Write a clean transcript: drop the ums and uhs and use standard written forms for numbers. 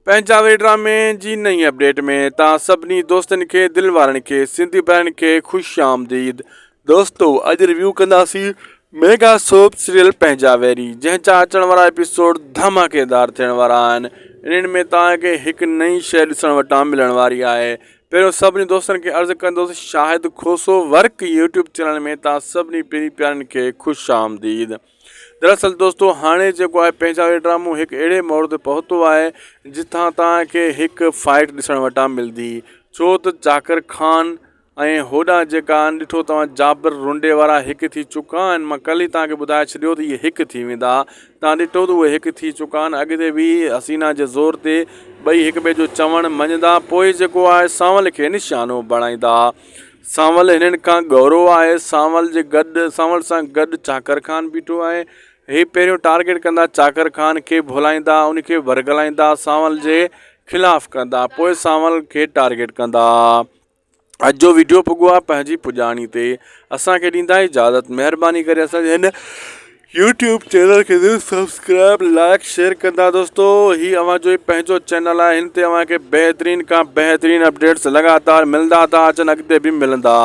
پنهنجا وري ڊرامي جي نئين اپڊيٽ ۾ توهان سڀني دوستن کي دل وارن کي سنڌي ڀائرن کي خوش آمديد دوستو اڄ ريويو ڪنداسين ميگا سوپ سيريل پنهنجا ويري جنهن جا اچڻ وارا ايپيسوڊ ڌماڪيدار ٿيڻ وارا آهن انهن ۾ توهان کي هڪ نئين شيء ڏسڻ وٽان ملڻ واري آهي پهريون سڀني دوستن کي عرض ڪندس Shahid Khoso work YouTube channel ۾ توهان سڀني پرين پيارن کي خوش آمديد دراصل دوستو هاڻي جيڪو آهي پنهنجا اهي ڊرامو هڪ اهڙي موڙ تي پهتو آهي جتان توهان کي هڪ فائٽ ڏسڻ وٽان ملندي ڇو ته چاڪر خان ۽ هوڏانهن جيڪا آهن ڏٺو توهان جابر رنڊي وارا هڪ ٿي چڪا آهن مان ڪلهه ئي توهان کي ٻڌائي ڇڏيو ته اهي هڪ ٿي ويندا توهان ڏٺو ته اهي هڪ ٿي چڪا آهن اڳتي به حسينا جي زور تي ٻئي هڪ ٻئي جو چوڻ مڃندا پوء جيڪو آهي سانول کي نشانو بڻائيندا سانول هنن کان ڳورو آهي. سانول جي گڏ سانول سان گڏ چاڪر خان بيٺو آهي. هي پهريون ٽارگيٽ ڪندا چاڪر خان کي ڀلائيندا ان کي ورغلائيندا سانول جي خلاف ڪندا پوء سانول کي ٽارگيٽ ڪندا. اڄ جو ويڊيو پڳو آهي پنهنجي پڄاڻي تي اسان کي ڏيندا اجازت مهرباني ڪري اسان جي هن يوٽيوب چينل کي ضرور سبسڪرائب لائڪ شيئر ڪندا دوستو هي اوهان جو پنهنجو چينل آهي هن تي اوهان کي بهترين کان بهترين اپڊيٽس لڳاتار ملندا ٿا اچن اڳتي به ملندا.